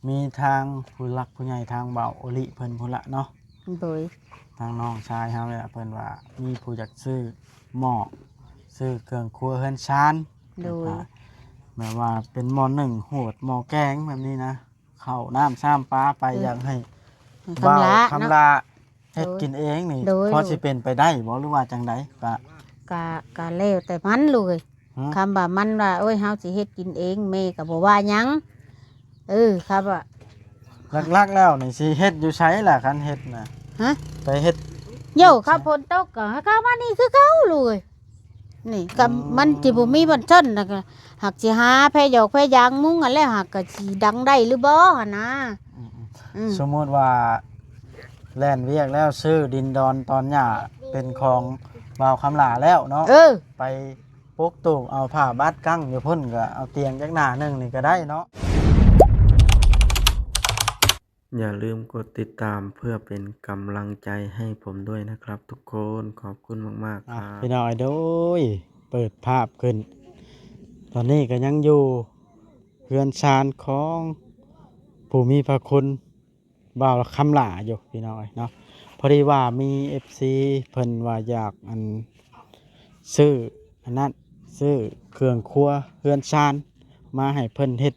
ມີທາງຜູ້ຫຼັກຜູ້ໃຫຍ່ ທາງບ່າວໂອລິເພິ່ນພຸ້ນລະເນາະ ໂດຍ ທາງນ້ອງຊາຍເຮົານີ້ລະ ເພິ່ນວ່າມີຜູ້ຢາກຊື້ໝໍ້ ຊື້ເຄື່ອງຄົວເຮືອນຊານ ໂດຍ ແບບວ່າເປັນໝໍ້ໜຶ້ງ ຫວດ ໝໍ້ແກງແບບນີ້ນະ ເຂົ້ານ້ຳຊາມປາໄປ ເອີ ຢາກໃຫ້ ໃຫ້ຄຳຫຼ້າ ບ່າວຄຳຫຼ້າ ເນາະ ເຮັດ ໂດຍ ກິນເອງນີ້ ໂດຍ ພໍຊິເປັນໄປໄດ້ບໍ່ ຫຼືວ່າຈັ່ງໃດ? ກະ ກະ ກະແລ້ວແຕ່ມັນລູກເອີຍ ຮະ? ຄຳວ່າມັນວ່າ ໂອ້ຍ ເຮົາຊິເຮັດກິນເອງ ແມ່ກໍບໍ່ວ່າຫຍັງ ເອີ ຄຳວ່າ ຫຼັກໆແລ້ວນີ້ຊິເຮັດຢູ່ໃສລະ ຄັນເຮັດນະ? ຮະ? ໄປເຮັດ ໂຢ ຄັນຝົນຕົກກໍໃຫ້ເຂົ້າມານີ້ຄືເກົ່າລູກເອີຍ ນີ້ກໍ ອືມ ມັນຊິບໍ່ມີບ່ອນຊົນ ແລ້ວກໍຫາກຊິຫາແພຢອກແພຢາງມຸງຫັ້ນແຫຼະ ຫາກກໍຊິດັງໄດ້ຫຼືບໍ່ຫັ້ນນະ ອືມໆ ອືມ ສົມມຸດວ່າແລ່ນວຽກແລ້ວ ຊື້ດິນດອນຕອນຫຍ້າເປັນຂອງບ່າວຄຳຫຼ້າແລ້ວເນາະ ເອີ ໄປ ປົກຕູບເອົາຜ້າບາດກັ້ງຢູ່ພຸ້ນ ກໍເອົາຕຽງຈັກໜ້າໜຶ່ງນີ້ກໍໄດ້ເນາະ. ຢ່າลืมกดติดตามเพื่อเป็นกำลังใจให้ผมด้วยนะครับทุกคน ขอบคุณมากๆ อ่ะ ครับ พี่น้องเอ้ย โดย เปิดภาพขึ้น ตอนนี้ก็ยังอยู่เฮือนซานของผู้มีพระคุณ บ่าวคำหล้าอยู่พี่น้องเอ้ยเนาะ พอดีว่ามีเอฟซีเพิ่นว่าอยากอัน ซื้ออันนั้น ซื้อเครื่องครัวเฮือนซานมาให้เพิ่นเฮ็ด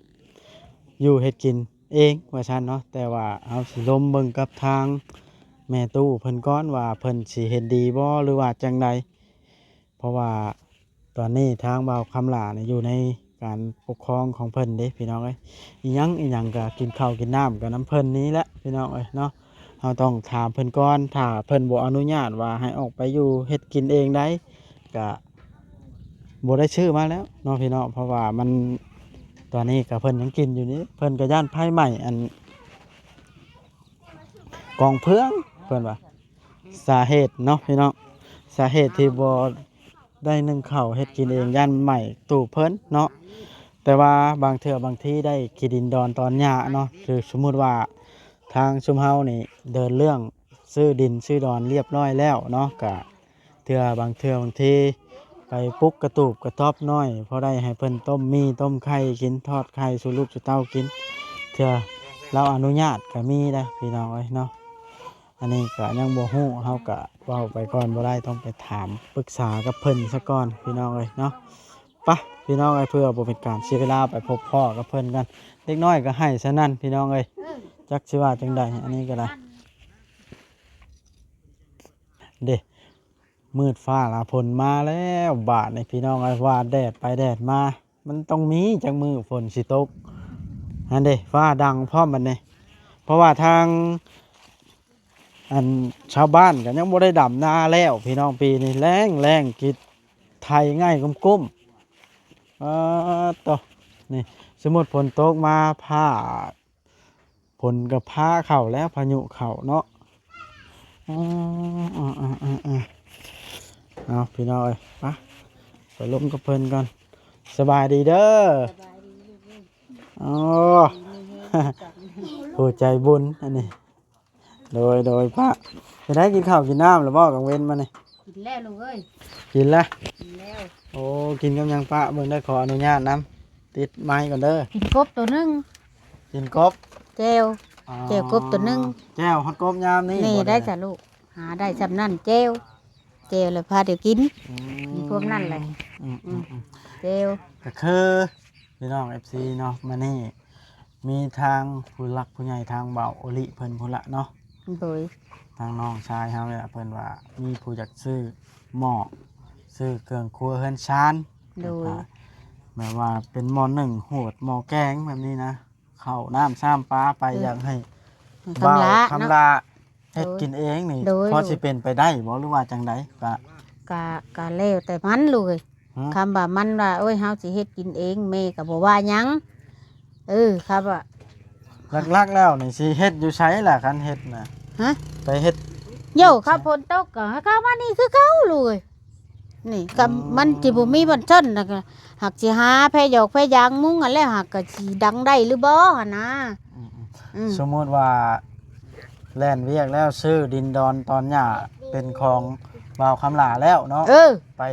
อยู่เฮ็ดกินเองว่าซั่นเนาะ แต่ว่าเฮาสิลมเบิ่งกับทางแม่ตู้เพิ่นก่อนว่าเพิ่นสิเห็นดีบ่หรือว่าจั่งใด เพราะว่าตอนนี้ทางบ่าวคำหล้านี่อยู่ในการปกครองของเพิ่นเด้พี่น้องเอ้ย อีหยังอีหยังก็กินข้าวกินน้ำก็นำเพิ่นนี้แหละพี่น้องเอ้ยเนาะ เฮาต้องถามเพิ่นก่อน ถ้าเพิ่นบ่อนุญาตว่าให้ออกไปอยู่เฮ็ดกินเองได้ ก็บ่ได้ซื้อมาแล้วเนาะพี่น้อง เพราะว่ามัน ตอนนี้ก็เพิ่นยังกินอยู่นี่ เพิ่นก็ย้านไฟไหม้อัน กองเฟือง เพิ่นว่า สาเหตุเนาะพี่น้อง สาเหตุที่บ่ได้นึ่งข้าวเฮ็ดกินเอง ย้านไหม้ตู้เพิ่นเนาะ แต่ว่าบางเทื่อบางทีได้ขี้ดินดอนตอนหญ้าเนาะ คือสมมุติว่าทางชุมเฮานี่เดินเรื่องซื้อดินซื้อดอนเรียบร้อยแล้วเนาะ ก็เทื่อบางเทื่อบางทีไปปลุกกระตูบกระต๊อบน้อย พอได้ให้เพิ่นต้มหมี่ต้มไข่กิน ทอดไข่สู่ลูกสู่เต้ากิน เทื่อลาวอนุญาตก็มีเด้อพี่น้องเอ้ยเนาะ อันนี้ก็ยังบ่ฮู้ เฮาก็เว้าไปก่อนบ่ได้ ต้องไปถามปรึกษากับเพิ่นซะก่อนพี่น้องเอ้ยเนาะ ไปพี่น้องเอ้ย เพื่อบ่เป็นการเสียเวลา ไปพบพ้อกับเพิ่นกัน เด็กน้อยก็ไห้สนั่นพี่น้องเอ้ย จักสิว่าจั่งใด อันนี้ก็ได้ เด้ มืดฟ้าละ ฝนมาแล้ว บาดนี้พี่น้องเอ้ย ว่าแดดไปแดดมา มันต้องมีจักมื้อฝนสิตก หั้นเด้ ฟ้าดังพร้อมบัดนี้ เพราะว่าทาง อันชาวบ้านก็ยังบ่ได้ดำนาแล้วพี่น้อง ปีนี้แล้ง แล้ง กิดไถง่ายก้มๆ เออ โต นี่ สมมุติฝนตกมา ฟ้า ฝนก็พาเข้าแล้ว พายุเข้าเนาะ อ๋อ เออ เออ เออ เออ เอาพี่น้องเอ้ย ไป ไปลมกับเพิ่นก่อน สบายดีเด้อ สบายดีลูกเอ้ย อ๋อ ดีมีแฮง ผู้ใจบุญอันนี้ โดย โดย ป้า ไปได้กินข้าวกินน้ำแล้วบ่ กลางเว็นมานี่ กินแล้วลูกเอ้ย กินละ กินแล้ว โอ้ กินกับหยังป้า เบิ่งได้ ขออนุญาตนำ ติดไมค์ก่อนเด้อ กินกบตัวหนึ่ง กินกบ แจ่ว อ๋อ แจ่วกบตัวหนึ่ง แจ่วฮอดกบยามนี้ นี่ บ่ได้ ได้จ้ะลูก หาได้ส่ำนั่น แจ่ว แจ่วแล้วพาเดี๋ยวกิน อืม มีพวกนั่นแหละ อืม อืม อืม อืม แจ่ว ก็คือ พี่น้องเอฟซีเนาะ มื้อนี้มีทางผู้หลักผู้ใหญ่ ทางบ่าวโอลิเพิ่นพุ้นละเนาะ โดย ทางน้องชายเฮานี่ละ เพิ่นว่ามีผู้อยากซื้อหม้อ ซื้อเครื่องครัวเฮือนซาน โดย แบบว่าเป็นหม้อนึ่ง หวด หม้อแกงแบบนี้นะ ข้าวน้ำชามปลาไป เออ อยากให้ ให้ บ่าว คำหล้า คำหล้า เนาะ เฮ็ดกินเองนี่ โดย พอสิเป็นไปได้บ่ หรือว่าจั่งใด กะ กะ กะแล้วแต่มันลูกเอ้ย ฮะ คำว่ามันว่า โอ้ย เฮาสิเฮ็ดกินเอง แม่ก็บ่ว่าหยัง เออ คำว่า หลักๆแล้วนี่สิเฮ็ดอยู่ไสล่ะ คันเฮ็ดน่ะ ฮะ ไปเฮ็ด โย คันฝนตกก็ให้เข้ามานี่คือเก่าลูกเอ้ย นี่ก็ อืม มันสิบ่มีบ่อนซ่อน แล้วก็หากสิหาแพหยอกแพยางมุงหั้นแหละ หากก็สิดังได้หรือบ่หั้นนะ อืมๆ อืม สมมุติว่าแล่นเวียกแล้วซื้อดินดอนตอนหญ้าเป็นของบ่าวคำหล้าแล้วเนาะ เออ ไป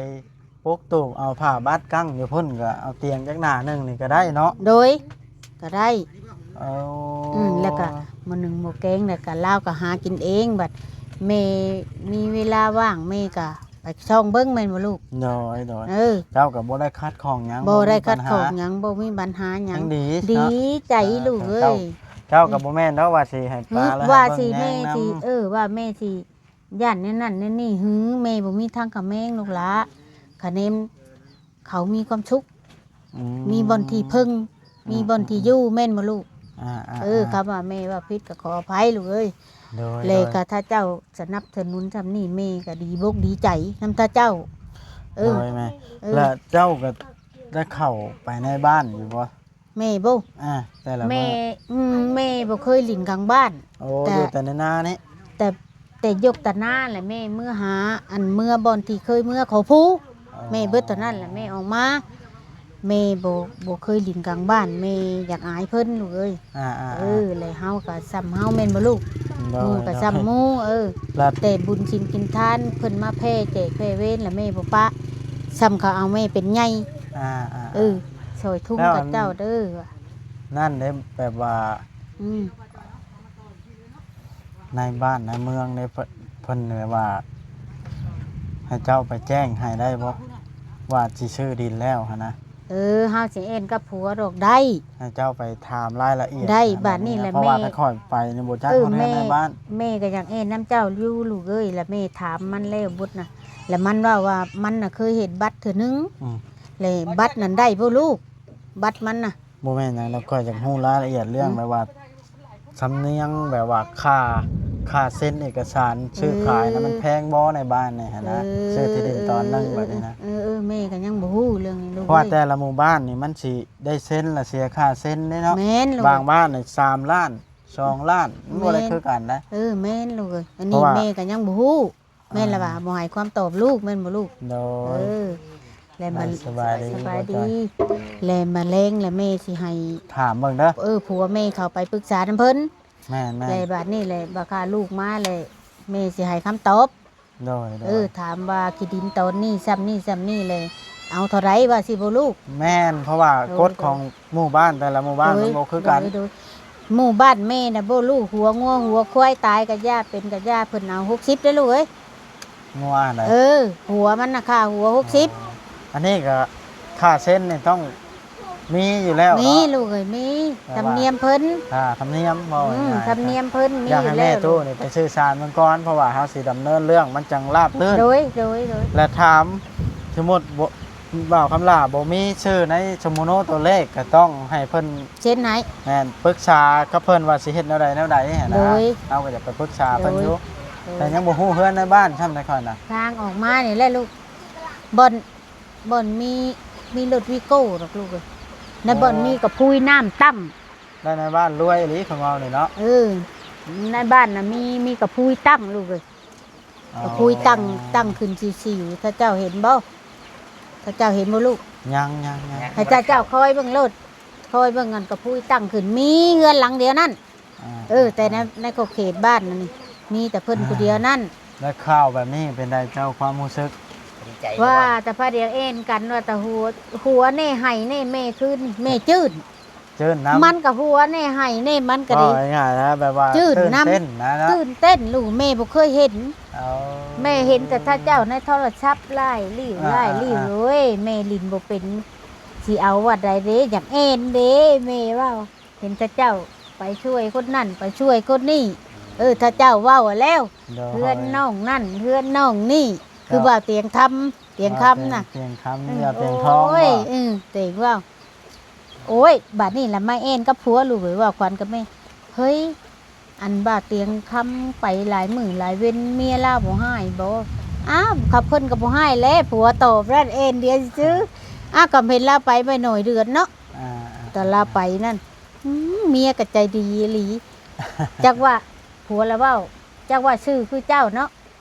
ปลูกตูบเอาผ้าบาดกั้งอยู่พุ้น ก็เอาเตียงจักหน้าหนึ่งนี่ก็ได้เนาะ โดย ก็ได้ ເອົາ ອືມ ແລ້ວກໍໝໍ້ໜຶ້ງໝໍ້ແກງ ແລ້ວກໍລາວກໍຫາກິນເອງ. ບັດແມ່ມີເວລາວ່າງ ແມ່ກໍໄປສ່ອງເບິ່ງ ແມ່ນບໍ່ລູກ? ໂດຍ ໂດຍ ເອີ ເຈົ້າກໍບໍ່ໄດ້ຂັດຂ້ອງຫຍັງ ບໍ່ໄດ້ຂັດຂ້ອງຫຍັງ ບໍ່ມີບັນຫາຫຍັງ ດີ ດີໃຈລູກເອີຍ. ເຈົ້າກໍບໍ່ແມ່ນດອກວ່າຊິໃຫ້ປາ ຫຼືວ່າຊິແມ່ຊິ ເອີ ວ່າແມ່ຊິ ຢ້ານແນວນັ້ນແນວນີ້ ຫື ແມ່ບໍ່ມີທາງຂະແມງລູກຫຼ້າ. ຂະແນນເຂົາມີຄວາມສຸກ ອືມ ມີບ່ອນທີ່ເພິ່ງ ອືມ ມີບ່ອນທີ່ຢູ່ ແມ່ນບໍ່ລູກ? ອ່າໆໆ ເອີ ຄຳວ່າແມ່ເວົ້າຜິດກໍຂໍອະໄພລູກເອີຍ. ໂດຍ ແລະ ໂດຍ ກໍຖ້າເຈົ້າສະໜັບສະໜູນຊ່ຳນີ້ ແມ່ກໍດີບົກດີໃຈນຳທ່ານເຈົ້າ. ເອີ ໂດຍແມ່ ເອີ ແລະ ເຈົ້າກໍໄດ້ເຂົ້າໄປໃນບ້ານຢູ່ບໍ່? ແມ່ບໍ່? ອ່າ ແຕ່ລະມື້ ແມ່ ອືມ ແມ່ບໍ່ເຄີຍຫຼິ້ນກາງບ້ານ. ໂອ້ ແຕ່ ຢູ່ແຕ່ໃນນານີ້? ແຕ່ ແຕ່ຍົກຕາໜ້າແຫຼະ ແມ່ເມືອຫາ ອັນ ເມືອບ່ອນທີ່ເຄີຍເມືອເຂົ້າພູ. ອໍ ແມ່ເບິດຕອນນັ້ນແຫຼະ ແມ່ອອກມາ. ແມ່ບໍ່ ບໍ່ເຄີຍຫຼິ້ນກາງບ້ານ ແມ່ຢາກອາຍເພິ່ນລູກເອີຍ. ອ່າໆໆ ເອີ ແລະເຮົາກໍຊ່ຳເຮົາ ແມ່ນບໍ່ລູກ? ໂດຍ ໝູ່ກໍຊ່ຳໝູ່ ໂດຍ ເອີ ແຕ່ບຸນສິນກິນທານ ເພິ່ນມາແຜ່ແຈກແຜ່ເວນ ລະແມ່ບໍ່ປະ ຊ່ຳເຂົາເອົາແມ່ເປັນໃຫຍ່. ອ່າໆໆ ເອີ ຊ່ອຍທຸງຂະເຈົ້າເດີ. ແລ້ວອັນນັ້ນເດ້ ແບບວ່າ ອືມ ໃນບ້ານໃນເມືອງເດ້ ເພິ່ນ ເພິ່ນແບບວ່າ ໃຫ້ເຈົ້າໄປແຈ້ງໃຫ້ໄດ້ບໍ່ ວ່າຊິຊື້ດິນແລ້ວຫັ້ນນະ? ເອີ ເຮົາຊິແອ່ນກັບຜົວດອກໄດ້ ໃຫ້ເຈົ້າໄປຖາມລາຍລະອຽດໄດ້. ບາດນີ້ແຫຼະ ເພາະວ່າແມ່ ແຕ່ຂ້ອຍໄປນີ້ບໍ່ຈັກ ເອີ ຮອດເຮືອນໃນບ້ານ. ແມ່ກໍຢາກແອ່ນນຳເຈົ້າຢູ່ລູກເອີຍ ລະແມ່ຖາມມັນແລ້ວເບິດນະ ລະມັນເວົ້າວ່າມັນນະເຄີຍເຮັດບັດເທື່ອໜຶ່ງ ອືມ ແລະບັດນັ້ນໄດ້ບໍ່ລູກ? ບັດມັນນະ ບໍ່ແມ່ນຫຍັງດອກ ຂ້ອຍຢາກຮູ້ລາຍລະອຽດເລື່ອງ ອືມ ແບບວ່າ ສຳນຽງ ແບບວ່າຄ່າ ຄ່າເຊັນເອກະສານຊື້ຂາຍນະ ເອີ ມັນແພງບໍ່ໃນບ້ານນີ້ຫັ້ນນະ? ເອີ ຊື້ທີ່ດິນຕອນໜຶ່ງ ເອີ ແບບນີ້ນະ. ເອີໆ ແມ່ກໍຍັງບໍ່ຮູ້ເລື່ອງນີ້ລູກ ເພາະວ່າແຕ່ລະໝູ່ບ້ານນີ້ມັນຊິໄດ້ເຊັນລະເສຍຄ່າເຊັນເດ້ເນາະ. ແມ່ນລູກ ບາງບ້ານນີ້ສາມລ້ານ ສອງລ້ານ ມັນບໍ່ໄດ້ຄືກັນນະ. ເອີ ແມ່ນລູກເອີຍ ອັນນີ້ແມ່ກໍຍັງບໍ່ຮູ້. ແມ່ນລະວ່າ ອ່າ ບໍ່ໃຫ້ຄວາມຕອບລູກ ແມ່ນບໍ່ລູກ? ໂດຍ ເອີ ແລະມາ ສະບາຍດີ ສະບາຍດີ ແລະມາແລງ ແລະແມ່ຊິໃຫ້ຖາມເບິ່ງເດີ ເອີ ຜົວແມ່ເຂົ້າໄປປຶກສານຳເພິ່ນ. ແມ່ນໆ ແລະບາດນີ້ແຫຼະ ບາດຄ່າລູກມາ ແລະແມ່ຊິໃຫ້ຄຳຕອບ. ໂດຍໆ ເອີ ຖາມວ່າທີ່ດິນຕອນນີ້ຊ່ຳນີ້ຊ່ຳນີ້ ແລະເອົາເທົ່າໃດ ວ່າຊິບໍ່ລູກ? ແມ່ນ ເພາະວ່າ ໂດຍໆ ກົດຂອງ ໝູ່ບ້ານແຕ່ລະໝູ່ບ້ານ ໂດຍ ມັນບໍ່ຄືກັນ. ໂດຍ ໂດຍ ໝູ່ບ້ານແມ່ນະບໍ່ລູກ ຫົວງົວຫົວຄວາຍຕາຍກະຢ່າ ເປັນກະຢ່າ ເພິ່ນເອົາຫົກສິບເດ້ລູກເອີຍ. ງົວຫັ້ນໃດ? ເອີ ຫົວມັນນະ ຄ່າຫົວຫົກສິບ. ອໍ ອັນນີ້ກະຄ່າເຊັນນີ້ຕ້ອງມີຢູ່ແລ້ວເນາະ. ມີລູກເອີຍ ມີ ແບບວ່າ ທຳນຽມເພິ່ນ ຄ່າທຳນຽມ ເວົ້າ ອືມ ງ່າຍໆ ທຳນຽມເພິ່ນມີຢູ່ແລ້ວ. ຢາກໃຫ້ແມ່ຕູ້ນີ້ໄປສື່ສານເບິ່ງກ່ອນ ເພາະວ່າເຮົາຊິດຳເນີນເລື່ອງມັນຈັ່ງລາບລື່ນ. ໂດຍ ໂດຍ ໂດຍ ແລະຖາມ ສົມມຸດບໍ່ ບ່າວຄຳຫຼ້າບໍ່ມີຊື່ໃນສະໂມໂນຕົວເລກ ກໍຕ້ອງໃຫ້ເພິ່ນເຊັນໃຫ້. ແມ່ນ ປຶກສາກັບເພິ່ນວ່າຊິເຮັດແນວໃດແນວໃດຫັ້ນນະ. ໂດຍ ເຮົາກໍຢາກໄປປຶກສາເພິ່ນຢູ່. ໂດຍ ແຕ່ຍັງບໍ່ຮູ້ເຮືອນໃນບ້ານຊ່ຳໃດຂ້ອຍນະ. ທາງອອກມານີ້ແຫຼະລູກ ບ່ອນ ບ່ອນມີ ມີລົດວີໂກ້ດອກລູກເອີຍ ໃນບ່ອນ ອໍ ມີກະພຸຍນ້ຳຕັ້ງ. ແລ້ວໃນບ້ານລວຍອີ່ຫຼີຂອງເຮົານີ້ເນາະ. ເອີ ໃນບ້ານນະມີ ມີກະພຸຍຕັ້ງລູກເອີຍ. ອໍ ກະພຸຍຕັ້ງ ຕັ້ງຂຶ້ນຊິວໆ ຖ້າເຈົ້າເຫັນບໍ່? ຖ້າເຈົ້າເຫັນບໍ່ລູກ? ຍັງໆໆ ໃຫ້ເຈົ້າ ເຈົ້າຄອຍເບິ່ງໂລດ ຄອຍເບິ່ງອັນກະພຸຍຕັ້ງຂຶ້ນ ມີເຮືອນຫຼັງດຽວນັ້ນ. ອ່າ ເອີ ແຕ່ໃນ ໃນຂອບເຂດບ້ານນັ້ນນີ້ ມີແຕ່ເພິ່ນຜູ້ດຽວນັ້ນ. ແລ້ວຂ່າວແບບນີ້ເປັນໃດເຈົ້າ ຄວາມຮູ້ສຶກ? ດີໃຈ ວ່າແຕ່ພາດຽວແອ່ນກັນ ວ່າແຕ່ຫົວ ຫົວແນ່ໄຫ້ແນ່ ແມ່ຄືນ ແມ່ຈືນ ຈືນນຳ ມັນກະຫົວແນ່ໄຫ້ແນ່ ມັນກະດີ ເວົ້າງ່າຍໆນະ ແບບວ່າຕື່ນນຳ ຕື່ນເຕັ້ນນະເນາະ. ຕື່ນເຕັ້ນລູກ ແມ່ບໍ່ເຄີຍເຫັນ. ເອົາ ແມ່ເຫັນແຕ່ເຂົາເຈົ້າໃນໂທລະສັບຫຼາຍຫຼິ້ວ ອ່າໆໆ ຫຼາຍຫຼິ້ວ. ໂອ້ຍ ແມ່ຫຼິ້ນບໍ່ເປັນ ຊິເອົາວັດໃດເດ້ ຢາກແອ່ນເດ້ ແມ່ເວົ້າ. ເຫັນແຕ່ເຈົ້າໄປຊ່ວຍຄົນນັ້ນ ໄປຊ່ວຍຄົນນີ້ ເອີ ຖ້າເຈົ້າເວົ້າແລ້ວ ໂດຍ ເຮືອນນ້ອງນັ້ນ ເຮືອນນ້ອງນີ້ ເຈົ້າ ຄືວ່າຕຽງຄຳ ຕຽງຄຳນະ ຕຽງຄຳ ອືມ ຕຽງທອງ ໂອ້ຍ ວ່າ ອືມ ເຕັງເວົ້າ. ໂອ້ຍ ບາດນີ້ລະມາແອ່ນກັບຜົວລູກເອີຍ ເວົ້າຂວັນກັບແມ່ ເຮີ້ຍ ອັນວ່າຕຽງຄຳໄປຫຼາຍມື້ຫຼາຍເວັນ ເມຍລາວບໍ່ຮ້າຍບໍ່? ອ້າວ ຄັບເພິ່ນກໍບໍ່ຮ້າຍແຫຼະ ຜົວຕອບນັ້ນ ແອ່ນດຽວຊື່ໆ. ອ້າວ ກໍເຫັນລາວໄປໄປໜ້ອຍເດືອນເນາະ ອ່າໆ ຕອນລາວໄປນັ້ນ ອືມ ເມຍກໍໃຈດີອີ່ຫຼີ ຈັກວ່າ ຜົວລະເວົ້າ ຈັກວ່າຊື່ຄືເຈົ້າເນາະ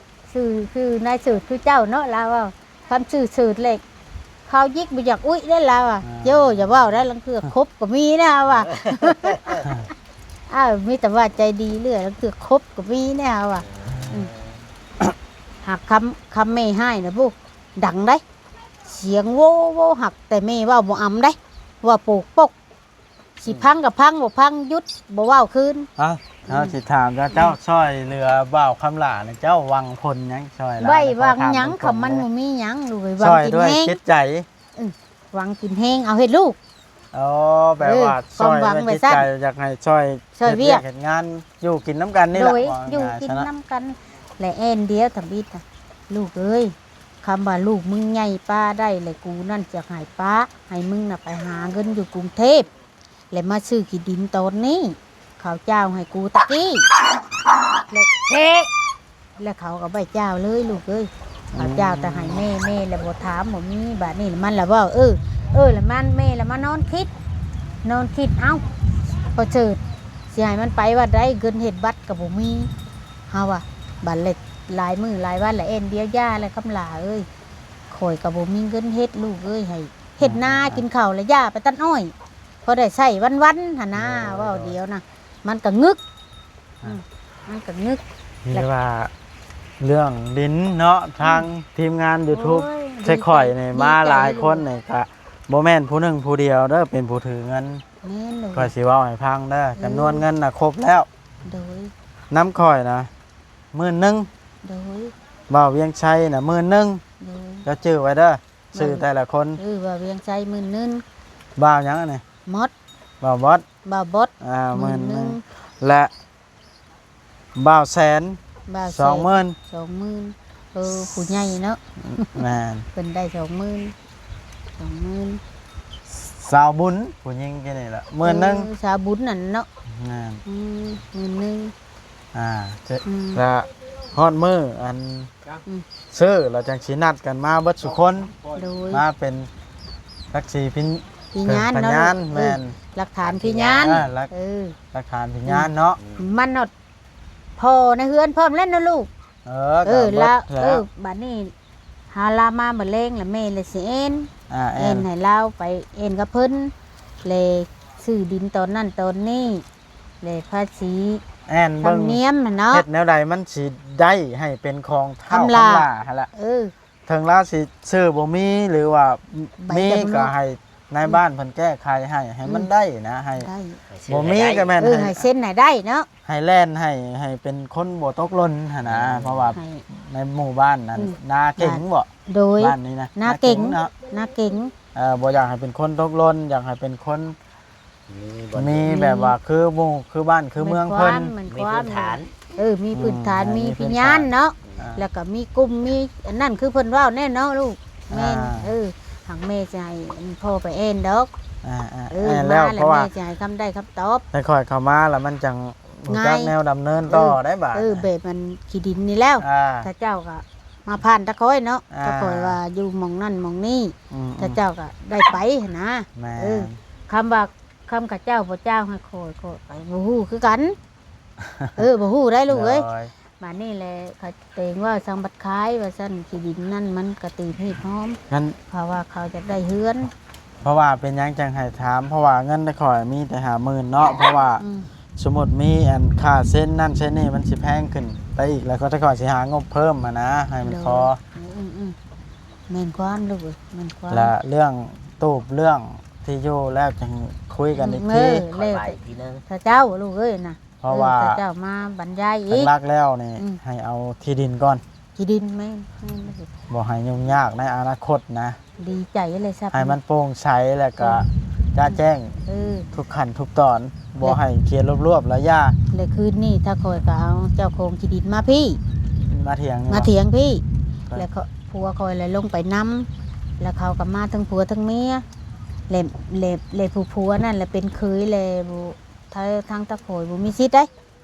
ຊື່ ຊື່ນາຍສືດຄືເຈົ້າເນາະ ລາວເວົ້າ. ຄຳຊື່ສືດເລີຍ ເຂົາຍິກບໍ່ຢາກອຸ້ຍເດ້ລາວວ່າ. ອ່າ ໂຢ ຢ່າເວົ້າໄດ໋ ລາງເທື່ອຄົບກໍມີນະວ່າ. ເອີ ມີແຕ່ວ່າໃຈດີເລື້ອຍ ລາງເທື່ອຄົບກໍມີນະວ່າ. ອືມ ຫາກຄຳ ຄຳແມ່ຮ້າຍນະ ໂອ້ ດັງໄດ໋ ສຽງໂວໂວ ຫາກແຕ່ແມ່ເວົ້າບໍ່ອຳໄດ໋ ວ່າໂປກປົກ ຊິພັງກໍພັງ ບໍ່ພັງຢຸດ ບໍ່ເວົ້າຄືນ. ເອົ້າ ເຮົາຊິຖາມເຈົ້າ ອືມ ຊ່ອຍເຫຼືອບ່າວຄຳຫຼ້ານີ້ ເຈົ້າຫວັງຜົນຫຍັງຊ່ອຍລາວ? ໄວ້ຫວັງຫຍັງ ຄຳມັນບໍ່ມີຫຍັງລູກເອີຍ ຫວັງກິນແຮງ ຊ່ອຍດ້ວຍຈິດໃຈ. ເອີ ຫວັງກິນແຮງ ເອົາເຮັດລູກ. ອໍ ແປວ່າ ເອີ ຄວາມຫວັງໄວ້ຊັ້ນ ຊ່ອຍດ້ວຍຈິດໃຈ ຢາກໃຫ້ຊ່ອຍ ຊ່ອຍວຽກ ເຮັດວຽກເຮັດງານ ຢູ່ກິນນຳກັນນີ້ແຫຼະ ໂດຍ ວ່າງ່າຍໆ ຢູ່ກິນນຳກັນ ແລະແອ່ນດຽວທຳອິດນະ ລູກເອີຍ. ຄຳວ່າລູກມຶງໃຫຍ່ປາໄດ້ແລ້ວ ກູນັ້ນຈະໃຫ້ປາ ໃຫ້ມຶງນະໄປຫາເງິນຢູ່ກຸງເທບ ແລ້ວມາຊື້ທີ່ດິນຕອນນີ້ ເຂົາຈ້າວໃຫ້ກູຕະກີ້ ແລ້ວເຊະ ແລ້ວເຂົາກໍບໍ່ຈ້າວເລີຍລູກເອີຍ. ເຂົາຈ້າວແຕ່ໃຫ້ແມ່ ແມ່ລະບໍ່ຖາມ ບໍ່ມີ. ບາດນີ້ມັນລະເວົ້າ ເອີ ເອີ ລະມັນ ແມ່ລະມານອນຄິດ ນອນຄິດ ເອົ້າ ພໍ່ເສີດ ຊິໃຫ້ມັນໄປວັດໃດ ເງິນເຮັດບັດກໍບໍ່ມີ ເຮົາວ່າ. ບັດລະຫຼາຍມື້ຫຼາຍວັນລະແອ່ນດຽວ ຢ່າແລ້ວຄຳຫຼ້າເອີຍ ຂ້ອຍກໍບໍ່ມີເງິນເຮັດລູກເອີຍ ໃຫ້ເຮັດນາ ອືມ ກິນເຂົ້າ ແລະຢ່າໄປຕັດອ້ອຍ ພໍໄດ້ໃຊ້ວັນໆຫັ້ນນາ. ໂດຍ ເວົ້າດຽວນະ ມັນກໍງຶກ ອືມ ມັນກໍງຶກ. ມີແຕ່ວ່າເລື່ອງດິນເນາະ ອືມ ທາງທີມງານຢູທູບ ໂອ້ຍ ໃສ່ຂ້ອຍນີ້ ດີໃຈ ມາຫຼາຍຄົນນີ້ ກະບໍ່ແມ່ນຜູ້ໜຶ່ງຜູ້ດຽວເດີ ເປັນຜູ້ຖືເງິນ. ແມ່ນເລີຍ ຂ້ອຍຊິເວົ້າໃຫ້ຟັງເດີ ເອີ ຈຳນວນເງິນນະຄົບແລ້ວ ໂດຍ ນຳຂ້ອຍນະ ໝື່ນໜຶ່ງ ໂດຍ ບ່າວວຽງໄຊນະ ໝື່ນໜຶ່ງ ໂດຍ ເຈົ້າຈື່ໄວ້ເດີ ຊື່ແຕ່ລະຄົນ ເອີ ບ່າວວຽງໄຊ ໝື່ນໜຶ່ງ ບ່າວຫຍັງອັນນີ້ ໝົດ ບ່າວບອດ ບ່າວບອດ ອ່າ ໝື່ນໜຶ່ງ ໝື່ນໜຶ່ງ ແລະ ບ່າວແສນ ບ່າວແສນ ສອງໝື່ນ ສອງໝື່ນ ເອີ ຜູ້ໃຫຍ່ເນາະ ແມ່ນ ເພິ່ນໄດ້ສອງໝື່ນ ສອງໝື່ນ ສາວບຸນ ຜູ້ຍິງແຄ່ນີ້ລະ ໝື່ນໜຶ່ງ ເອີ ສາວບຸນນັ້ນເນາະ ແມ່ນ ອືມ ໝື່ນໜຶ່ງ ອ່າ ອືມ ລະຮອດມື້ອັນ ອືມ ຊື້ລະຈັ່ງຊິນັດກັນມາເບິດສູ່ຄົນ ໂດຍ ມາເປັນສັກສີພິນ ພະຍານເນາະ ພະຍານ ເອີ ແມ່ນ ຫຼັກຖານພະຍານ ເອີ ຫຼັກ ເອີ ຫຼັກຖານພະຍານເນາະ ອືມ ມັນເນາະ ພໍ່ໃນເຮືອນພ້ອມແລ້ວເນາະລູກ ເອີ ເອີ ກໍເບິດແລ້ວ ເອີ ບັດນີ້ຫາລາມາມື້ແລງລະແມ່ລະຊິແອ່ນ ອ່າ ແອ່ນ ແອ່ນໃຫ້ລາວໄປແອ່ນກັບເພິ່ນ ແລະຊື້ດິນຕອນນັ້ນຕອນນີ້ ແລະພາສີ ແອ່ນເບິ່ງ ທຳນຽມຫັ້ນເນາະ ເຮັດແນວໃດມັນຊິໄດ້ໃຫ້ເປັນຂອງທ້າວຄຳຫຼ້າຫັ້ນລະ ເອີ ເຖິງລາວຊິຊື້ບໍ່ມີ ຫຼືວ່າມີກໍໃຫ້ນາຍບ້ານເພິ່ນແກ້ໄຂໃຫ້ ໃຫ້ມັນໄດ້ນະ ໃຫ້ ໃຫ້ ບໍ່ມີກໍແມ່ນ ເອີ ໃຫ້ ໃຫ້ເຊັນໃຫ້ໄດ້ເນາະ ໃຫ້ແລ່ນ ໃຫ້ ໃຫ້ເປັນຄົນບໍ່ຕົກຫຼົ່ນຫັ້ນນະ ເອີ ເພາະວ່າໃນໝູ່ບ້ານນັ້ນ ອືມ ນາເກັ່ງບໍ ໂດຍ ບ້ານນີ້ນະ ນາເກັ່ງ ນາເກັ່ງເນາະ ນາເກັ່ງ ເອີ ບໍ່ຢາກໃຫ້ເປັນຄົນຕົກຫຼົ່ນ ຢາກໃຫ້ເປັນຄົນ ມີແບບວ່າຄືໝູ່ຄືບ້ານຄືເມືອງເພິ່ນ ມີພື້ນຖານ ເອີ ມີພື້ນຖານ ອືມ ມີພະຍານເນາະ ອ່າ ແລ້ວກໍມີກຸ່ມ ມີອັນນັ້ນ ຄືເພິ່ນເວົ້າແນ່ເນາະລູກ ອ່າ ແມ່ນ ເອີ ຫາກແມ່ຈະໃຫ້ພໍ່ໄປແອ່ນດອກ ອ່າໆ ເອີ ແມ່ນແລ້ວ ເພາະວ່າແມ່ຈະໃຫ້ຄຳໄດ້ຄຳຕອບ ໃຫ້ຂ້ອຍເຂົ້າມາແລ້ວມັນຈັ່ງຮູ້ຈັກແນວດຳເນີນຕໍ່ໄດ້ບາດ ເອີ ແບບມັນຂີ້ດິນນີ້ແລ້ວ ອ່າ ເຂົາເຈົ້າກໍມາຜ່ານຕາຂ້ອຍເນາະ ອ່າ ຕາຂ້ອຍວ່າຢູ່ໝ່ອງນັ້ນໝ່ອງນີ້ ອືມ ເຂົາເຈົ້າກໍໄດ້ໄປຫັ້ນນະ ແມ່ນ ເອີ ຄຳວ່າ ຄຳເຂົາເຈົ້າບໍ່ຈ້າວໃຫ້ຂ້ອຍ ຂ້ອຍກໍບໍ່ຮູ້ຄືກັນ ເອີ ບໍ່ຮູ້ໄດ໋ລູກເອີຍ ໂດຍ ບາດນີ້ແຫຼະ ເຂົາເຕັງວ່າສັງບັດຂາຍວ່າຊັ້ນ ທີ່ດິນນັ້ນມັນກະຕີບຮີບຫອມ ເພາະວ່າເຂົາຢາກໄດ້ເຮືອນ ເພາະວ່າເປັນຫຍັງຈັ່ງໃຫ້ຖາມ ເພາະວ່າເງິນແຕ່ຂ້ອຍມີແຕ່ຫ້າໝື່ນເນາະ ເພາະວ່າ ອືມ ສົມມຸດມີອັນຄ່າເຊັນນັ້ນເຊັນນີ້ ມັນຊິແພງຂຶ້ນໄປອີກ ແລ້ວກໍແຕ່ຂ້ອຍຊິຫາງົບເພີ່ມຫັ້ນນະ ໃຫ້ມັນພໍ ໂດຍ ອືມໆ ແມ່ນຄວາມລູກເອີຍ ແມ່ນຄວາມ ແລະເລື່ອງຕູບເລື່ອງທີ່ຢູ່ແລ້ວຈັ່ງຄຸຍກັນອີກທີ ອືມ ເອີ ຂ້ອຍວ່າອີກທີໜຶ່ງ ເຂົາເຈົ້າລູກເອີຍນະ ເພາະວ່າ ເອີ ເຂົາເຈົ້າມາບັນຍາຍອີກ ຫຼັກໆແລ້ວນີ້ ອືມ ໃຫ້ເອົາທີ່ດິນກ່ອນ ທີ່ດິນ ແມ່ນ ແມ່ນ ບໍ່ໃຫ້ຫຍຸ້ງຍາກໃນອະນາຄົດນະ ດີໃຈເລີຍ ໃຫ້ມັນໂປ່ງໃສ ແລ້ວກໍ ອືມ ຈະແຈ້ງ ເອີ ທຸກຂັ້ນທຸກຕອນ ບໍ່ໃຫ້ຂຽນລວບໆລະຢ່າ ແລະຄືນນີ້ຖ້າຂ້ອຍກໍເອົາເຈົ້າຂອງທີ່ດິນມາພີ້ ມາຖຽງນີ້ ມາຖຽງພີ້ ແລ້ວກໍຜົວຂ້ອຍລະລົງໄປນຳ ແລ້ວເຂົາກໍມາທັງຜົວທັງເມຍ ແລະ ແລະ ແລະຜູ້ຜົວນັ້ນລະເປັນເຂີຍ ແລະ ທາງຕາຂ້ອຍບໍ່ມີສິດໃດ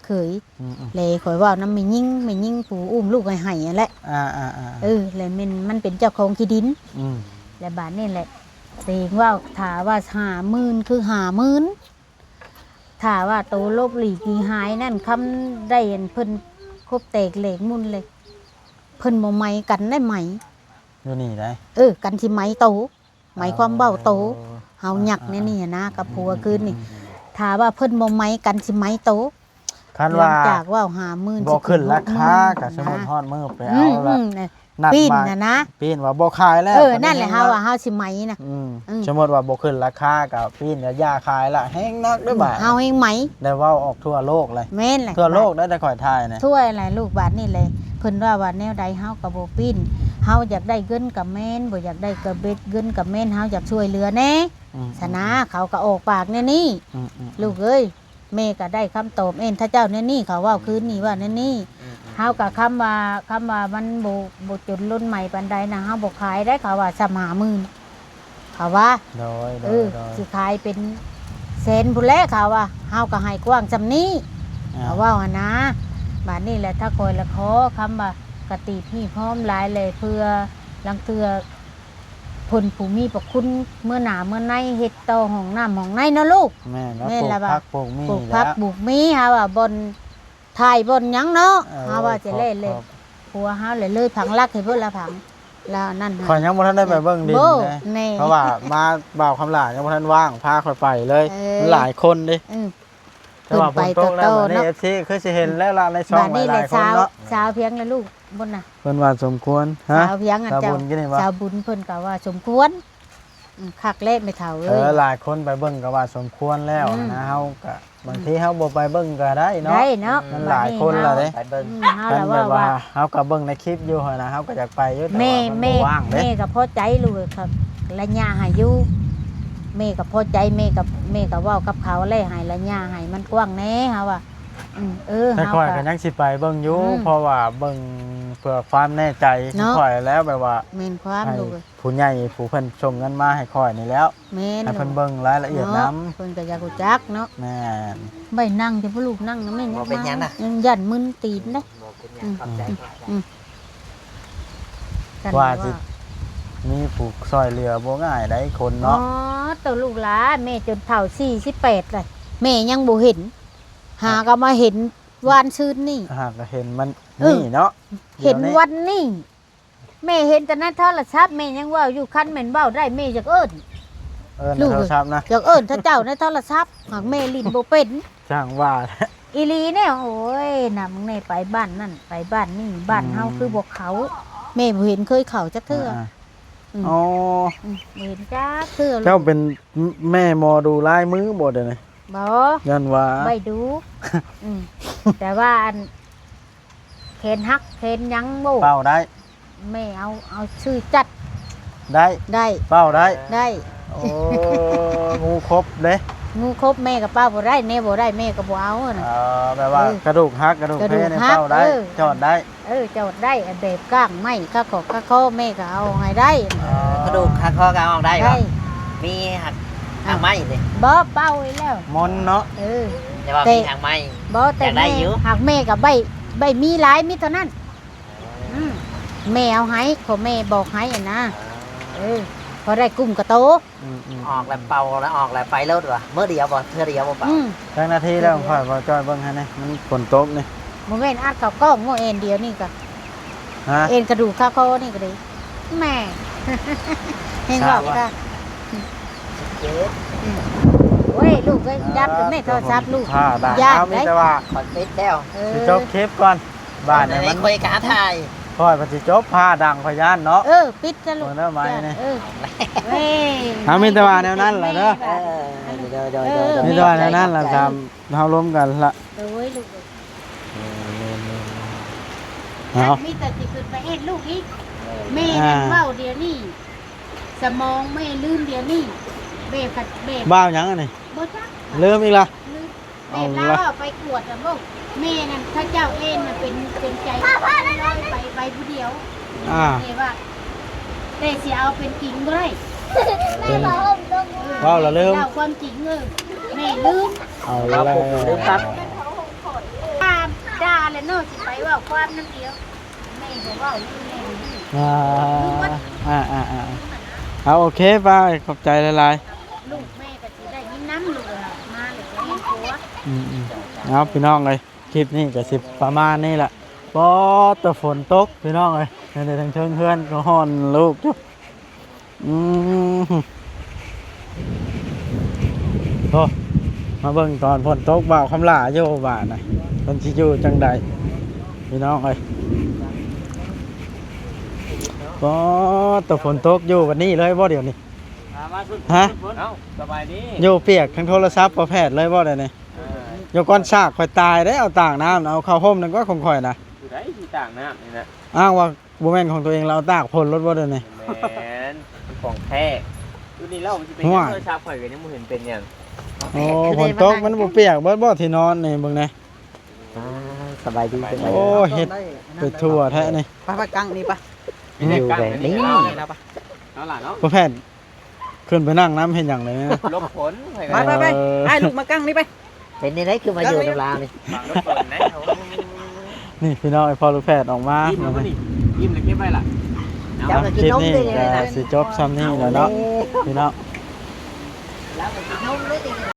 ເຂີຍ ອືມໆ ແລະຂ້ອຍເວົ້ານຳແມ່ຍິງ ແມ່ຍິງຜູ້ອຸ້ມລູກໃຫ້ຫັ້ນແຫຼະ ອ່າໆໆ ເອີ ແລະແມ່ນມັນເປັນເຈົ້າຂອງທີ່ດິນ ອືມ ແລະບາດນີ້ແຫຼະ ເຕັງເວົ້າ ຖ້າວ່າຫ້າໝື່ນຄືຫ້າໝື່ນ ຖ້າວ່າໂຕຫຼົບຫຼີກໜີຫາຍນັ້ນ ຄຳໄດ້ອັນເພິ່ນຄົບແຕກແຫຼກໝຸ່ນເລີຍ ເພິ່ນບໍ່ໄໝກັນໄດ້ໄໝ ຢູ່ນີ້ໄດ໋ ເອີ ກັນຊິໄໝໂຕ ໝາຍຄວາມເວົ້າໂຕ ເອີ ເຮົາຍັກແນວນີ້ຫັ້ນນະ ກັບຜົວຄືນນີ້ ອືມໆໆ ຖ້າວ່າເພິ່ນບໍ່ໄໝກັນຊິໄໝໂຕ ຄັນວ່າ ຫຼັງຈາກເວົ້າຫ້າໝື່ນ ບໍ່ຂຶ້ນລາຄາ ສິບຫົກໝື່ນ ກໍສົມມຸດຮອດມື້ໄປເອົາລະ ອືມໆ ນັດ ປີ້ນ ມາ ຫັ້ນນະ ປີ້ນວ່າບໍ່ຂາຍແລ້ວ ເອີ ຕອນນີ້ ນັ້ນແຫຼະ ເຮົາວ່າເຮົາຊິໄໝນະ ອືມ ອືມ ສົມມຸດວ່າບໍ່ຂຶ້ນລາຄາກໍປີ້ນວ່າຢ່າຂາຍລະ ແຮງໜັກເດີ້ບາດ ເຮົາແຮງໄໝ ໄດ້ເວົ້າອອກທົ່ວໂລກເລີຍ ແມ່ນແຫຼະ ທົ່ວໂລກໄດ້ ແຕ່ຂ້ອຍຖ່າຍນະ ທົ່ວແຫຼະລູກ ບາດນີ້ແຫຼະ ເພິ່ນວ່າ ວ່າແນວໃດເຮົາກໍບໍ່ປີ້ນ ເຮົາຢາກໄດ້ເງິນກໍແມ່ນ ບໍ່ຢາກໄດ້ກໍເບັດ ເງິນກໍແມ່ນ ເຮົາຢາກຊ່ວຍເຫຼືອແດ່ ອືມ ຊະນະ ອືມ ເຂົາກໍອອກປາກແນວນີ້ ອືມ ອືມ ລູກເອີຍ ແມ່ກໍໄດ້ຄຳຕອບເອງ ຖ້າເຈົ້າແນວນີ້ ເຂົາເວົ້າຄືນນີ້ ອືມ ວ່າແນວນີ້ ອືມ ອືມ ເຮົາກໍຄຳວ່າ ຄຳວ່າມັນບໍ່ ບໍ່ຈົນລົ້ນໃໝປານໃດນະ ເຮົາບໍ່ຂາຍໄດ້ ເຂົາວ່າ ສ່ຳຫ້າໝື່ນ ເຂົາວ່າ ໂດຍ ໂດຍ ເອີ ໂດຍ ຊິຂາຍເປັນແສນພຸ້ນແຫຼະ ເຂົາວ່າ ເຮົາກໍໃຫ້ກວ້າງສ່ຳນີ້ ອ່າ ເຂົາເວົ້າຫັ້ນນະ ບາດນີ້ແຫຼະ ຖ້າຂ້ອຍລະຂໍຄຳວ່າ ກະຕີບຮີບຫອມຫຼາຍແຫຼະ ເພື່ອລາງເທື່ອ ເພິ່ນຜູ້ມີພະຄຸນເມືອໜ້າເມືອໃນ ເຮັດຕໍ່ຫ້ອງນ້ຳຫ້ອງໃນເນາະລູກ ແມ່ນແລ້ວ ແມ່ນລະວ່າ ປູກຜັກປູກໝີ່ ປູກຜັກ ແລ້ວ ປູກໝີ່ ຫາວ່າບ່ອນຖ່າຍບ່ອນຫຍັງເນາະ ເອີ ຫາວ່າຈະແລ້ວ ຄອບ ແລ້ວ ຄອບ ຜົວເຮົາແຫຼະເລີຍຜັງຫຼັກໃຫ້ເບິດລະ ຜັງລະນັ້ນ ຂ້ອຍຍັງບໍ່ທັນໄດ້ໄປເບິ່ງດິນເດ້ ເພາະວ່າມາບ່າວຄຳຫຼ້າຍັງບໍ່ທັນວ່າງ ພາຂ້ອຍໄປເລີຍ ເອີ ມັນຫຼາຍຄົນເດ້ ອືມ ແຕ່ວ່າຝົນຕົກແລ້ວ ບາດນີ້ ເອັຟຊີ ຄືຊິເຫັນແລ້ວລະ ໃນຊ່ອງຫຼາຍໆຄົນເນາະ ສາວພຽງລະລູກ ບຸນນະ ເພິ່ນວ່າສົມຄວນ ຮະ ສາວພຽງອັນ ສາວບຸນ ເຈົ້າ ກິນນີ້ຫວາ ສາວບຸນເພິ່ນກໍວ່າສົມຄວນ ອືມ ຄັກແລ້ວແມ່ເຖົ້າເອີຍ ເອີ ຫຼາຍຄົນໄປເບິ່ງກໍວ່າສົມຄວນແລ້ວ ອືມ ນະ ເຮົາກໍ ອືມ ບາງທີເຮົາບໍ່ໄປເບິ່ງກໍໄດ້ເນາະ ໄດ້ເນາະ ມັນຫຼາຍຄົນລະເດ້ ໄປເບິ່ງ ອືມ ເຮົາລະວ່າ ຄັນແບບວ່າ ວ່າ ເຮົາກໍເບິ່ງໃນຄລິບຢູ່ຫັ້ນນະ ເຮົາກໍຢາກໄປຢູ່ ແຕ່ວ່າມັນບໍ່ວ່າງເດ້ ແມ່ ແມ່ກໍພໍໃຈລູກ ໄດ້ໄລຍະໃຫ້ຢູ່ ແມ່ກໍພໍໃຈ ແມ່ກໍ ແມ່ກໍເວົ້າກັບເຂົາແລ້ວ ໃຫ້ໄລຍະໃຫ້ມັນກວ້າງແດ່ ເຮົາວ່າ ອືມ ເອີ ແຕ່ຂ້ອຍກໍຍັງຊິໄປເບິ່ງຢູ່ ອືມ ເພາະວ່າເບິ່ງເພື່ອຄວາມແນ່ໃຈ ເນາະ ຂ້ອຍແລ້ວ ແບບວ່າ ແມ່ນຄວາມ ໃຫ້ ລູກເອີຍ ຜູ້ໃຫຍ່ຜູ້ເພິ່ນສົ່ງເງິນມາໃຫ້ຂ້ອຍນີ້ແລ້ວ ແມ່ນ ໃຫ້ເພິ່ນເບິ່ງລາຍລະອຽດນຳ ເນາະ ເພິ່ນກໍຢາກຮູ້ຈັກເນາະ ແມ່ນ ໄປນັ່ງເຈົ້າພໍ່ລູກ ນັ່ງນຳແມ່ ບໍ່ເປັນຫຍັງນະ ຢ້ານມຶນຕີນເດ້ ບໍ່ເປັນຫຍັງ ອືມ ຂອບໃຈ ອືມ ອືມ ວ່າຊິມີຜູ້ຊ່ອຍເຫຼືອບໍ່ງ່າຍໃດ໋ຄົນເນາະ ອໍ ໂຕລູກຫຼາ ແມ່ຈົນເຖົ້າສີ່ສິບແປດແລ້ວ ແມ່ຍັງບໍ່ເຫັນ ຫາກໍມາເຫັນວານຊືນນີ້ ຫາກໍເຫັນມັນ ເອີ ນີ້ເນາະ ເຫັນວັນນີ້ ແມ່ເຫັນແຕ່ໃນໂທລະສັບ ແມ່ຍັງເວົ້າຢູ່ ຄັນແມ່ນເວົ້າໄດ້ ແມ່ຢາກເອີ້ນ ເອີ້ນໃນໂທລະສັບນະ ຢາກເອີ້ນເຂົາເຈົ້າໃນໂທລະສັບ ຫາກແມ່ຫຼິ້ນບໍ່ເປັນ ຊ່າງວ່າ ອີ່ຫຼີແນວ ໂອ້ຍ ນຳແນ່ ໄປບ້ານນັ້ນ ໄປບ້ານນີ້ ບ້ານເຮົາ ອືມ ຄືບໍ່ເຂົ້າ ແມ່ບໍ່ເຫັນເຄີຍເຂົ້າຈັກເທື່ອ ອ່າໆ ອືມ ອໍ ອືມ ບໍ່ເຫັນຈັກເທື່ອ ເຈົ້າເປັນແມ່ໝໍດູລາຍມືບໍ່ດຽວນີ້? ບໍ່ ຢ້ານວ່າ ໄວ້ດູ ອືມ ແຕ່ວ່າອັນ ແຂນຫັກແຂນຫຍັງໂອ້ ເປົ່າໄດ້ ແມ່ເອົາ ເອົາຊື່ຈັດ ໄດ້ ໄດ້ ເປົ່າໄດ້ ໄດ້ ໂອ້ ງູຄົບເດ້ ງູຄົບແມ່ກໍເປົ່າບໍ່ໄດ້ ແນວບໍ່ໄດ້ແມ່ກໍບໍ່ເອົານະ ເອີ ແບບວ່າ ເອີ ກະດູກຫັກ ກະດູກເພ ກະດູກຫັກ ນີ້ເປົ່າໄດ້ ເອີ ຈອດໄດ້ ເອີ ຈອດໄດ້ ແບບກ້າງໄມ້ຄາຄໍຄາຄໍແມ່ກໍເອົາໃຫ້ໄດ້ ເອີ ກະດູກຄາຄໍກໍເອົາອອກໄດ້ ໄດ້ ບໍ່? ມີຫາກ ອ່ະ ຫາກໄມ້ເດ້ ບໍ່ ເປົ່າອີກແລ້ວ ມົນເນາະ ເອີ ແຕ່ວ່າ ແຕ່ ມີຫາກໄມ້ ບໍ່ ແຕ່ ຢາກໄດ້ຢູ່ ແມ່ ຫາກແມ່ກໍໄດ້ ໄດ້ມີຫຼາຍ ມີເທົ່ານັ້ນ ອືມ ແມ່ເອົາໃຫ້ ເພາະແມ່ບອກໃຫ້ຫັ້ນນະ ເອີ ພໍໄດ້ກຸ້ມກະໂຕ ອືມໆ ອອກແລ້ວເປົ່າ ແລ້ວອອກແລ້ວໄປໂລດວ່າ ມື້ດຽວບໍ່ ເທື່ອດຽວບໍ່ເປົ່າ ອືມ ຈັກນາທີແລ້ວ ຂ້ອຍບໍ່ຈ້ອຍເບິ່ງໃຫ້ແດ່ ມັນຝົນຕົກນີ້ ບໍ່ແມ່ນອັດເຂົ້າກ້ອງບໍ່ ເອັນດຽວນີ້ກໍ ຮະ ເອັນກະດູກຄາຄໍນີ້ກໍໄດ້ ແມ່ ເຫັນບໍ່ ຊາວ ກໍ ເຈັບ ອືມ ໂອ້ຍ ລູກເອີຍ ດັບແມ່ໂທລະສັບລູກ ຢ້ານໄດ໋ ມີແຕ່ວ່າ ຂໍປິດແລ້ວ ເອີ ຊິຈົບຄລິບກ່ອນ ບາດນີ້ມັນ ຂ້ອຍກະຖ່າຍ ຂ້ອຍວ່າຊິຈົບ ຟ້າດັງ ຂ້ອຍຢ້ານເນາະ ເອີ ປິດຊະລູກ ເບິ່ງເດີໄມ້ນີ້ ເອີ ເອີ ເຮົາມີແຕ່ວ່າແນວນັ້ນລະເດີ ເອີ ໂດຍໆ ເອີ ມີແຕ່ວ່າແນວນັ້ນລະ ຕາມເຮົາລົມກັນລະ ໂດຍລູກ ເອີ ເອົາ ມີແຕ່ຊິຂຶ້ນໄປເຮັດລູກອີກ ແມ່ ອ່າ ເວົ້າດຽວນີ້ ສະໝອງແມ່ລືມດຽວນີ້ ແບບ ແບບ ບ່າວຫຍັງອັນນີ້ ບໍ່ຈັກ ລືມອີກລະ ລືມ ແບບລາວເອົາໄປກວດນະບໍ່ ແມ່ນັ້ນ ເຂົາເຈົ້າເອັນນະ ເປັນ ເປັນໃຈ ໄປ ໄປຜູ້ດຽວ ອ່າ ແຕ່ວ່າ ແຕ່ຊິເອົາເປັນຈິງບໍ່ໄດ້ ເປັນ ເວົ້າລະລືມ ເວົ້າຄວາມຈິງ ເອີ ແມ່ລືມ ເອົາແລ້ວ ລືມຄັກ ດ່າ ດ່າແຫຼະເນາະ ຊິໄປເວົ້າຄວາມນຳດຽວ ແມ່ບໍ່ເວົ້າ ແມ່ບໍ່ ອ່າ ອ່າໆໆ ເອົາ ໂອເຄ ປ້າ ຂອບໃຈຫຼາຍໆ ລູກແມ່ກໍຊິໄດ້ຍິນນຳ ລູກມາແລ້ວກໍເຮັດຕົວ ອືມໆ ເອົາ ພີ່ນ້ອງເອີຍ ຄລິບນີ້ກໍຊິປະມານນີ້ລະ ປອດ ແຕ່ຝົນຕົກ ພີ່ນ້ອງເອີຍ ເທິງເທິງເຮືອນກໍຮ້ອນລູກຢູ່ ອືມ ໂອ້ ມາເບິ່ງຕອນຝົນຕົກ ບ່າວຄຳຫຼ້າຢູ່ບາດນະ ເພິ່ນຊິຢູ່ຈັ່ງໃດ ພີ່ນ້ອງເອີຍ. ກໍຕົກ ຝົນຕົກຢູ່ບັດນີ້ເລີຍບໍ່ດຽວນີ້? ມາ ມາ ຮະ? ເອົ້າ ສະບາຍດີ. ຢູ່ປຽກທັງໂທລະສັບພໍ່ແພດເລີຍບໍ່ດຽວນີ້? ເອີ ຢູ່ກ່ອນຊາກຂ້ອຍຕາຍເດ້ ເອົາຕາກນ້ຳ ເອົາເຂົ້າຮົ່ມນັ້ນກໍຂອງຂ້ອຍນະ. ຜູ້ໃດຊິຕາກນ້ຳນີ້ນະ? ອ້າງວ່າບໍ່ແມ່ນຂອງຕົວເອງ ລາວຕາກພົ່ນໂລດບໍ່ດຽວນີ້? ແມ່ນ ຂອງແທ້. ຢູ່ນີ້ລາວຊິເປັນ ໂທລະສັບຂ້ອຍກໍຍັງບໍ່ເຫັນເປັນຫຍັງ. ໂອ້ ຝົນຕົກມັນບໍ່ປຽກເບິດບໍ່ທີ່ນອນນີ້ ເບິ່ງແດ່. ອ່າ ສະບາຍດີ ສະບາຍດີ. ໂອ້ ເຮັດໄປທົ່ວແທ້ນີ້. ໄປ ໄປກາງນີ້ປະ. ຢູ່ແບບນີ້ ເອົາລະເນາະ ພໍ່ແພດ ຂຶ້ນໄປນັ່ງນຳເຮັດຫຍັງເລີຍນະ? ຫຼົບຝົນ. ໄປ ໄປ ໄປ ເອີ ອ້າຍ ລຸກມາກາງນີ້ໄປ. ເປັນຈັ່ງໃດຄືມາຢູ່ນຳລາວນີ້? ຫຼົບຝົນໄດ໋. ນີ້ພີ່ນ້ອງ ໄອ້ພໍ່ລູກແພດອອກມາ. ອີ່ມແລ້ວບໍ່ນີ້? ອີ່ມແລ້ວເກັບໄວ້ລະ. ເອົາ ຄລິບນີ້ກໍຊິຈົບຊ່ຳນີ້ແຫຼະເນາະ ພີ່ນ້ອງ. ລາວກໍກິນນົມເລີຍ.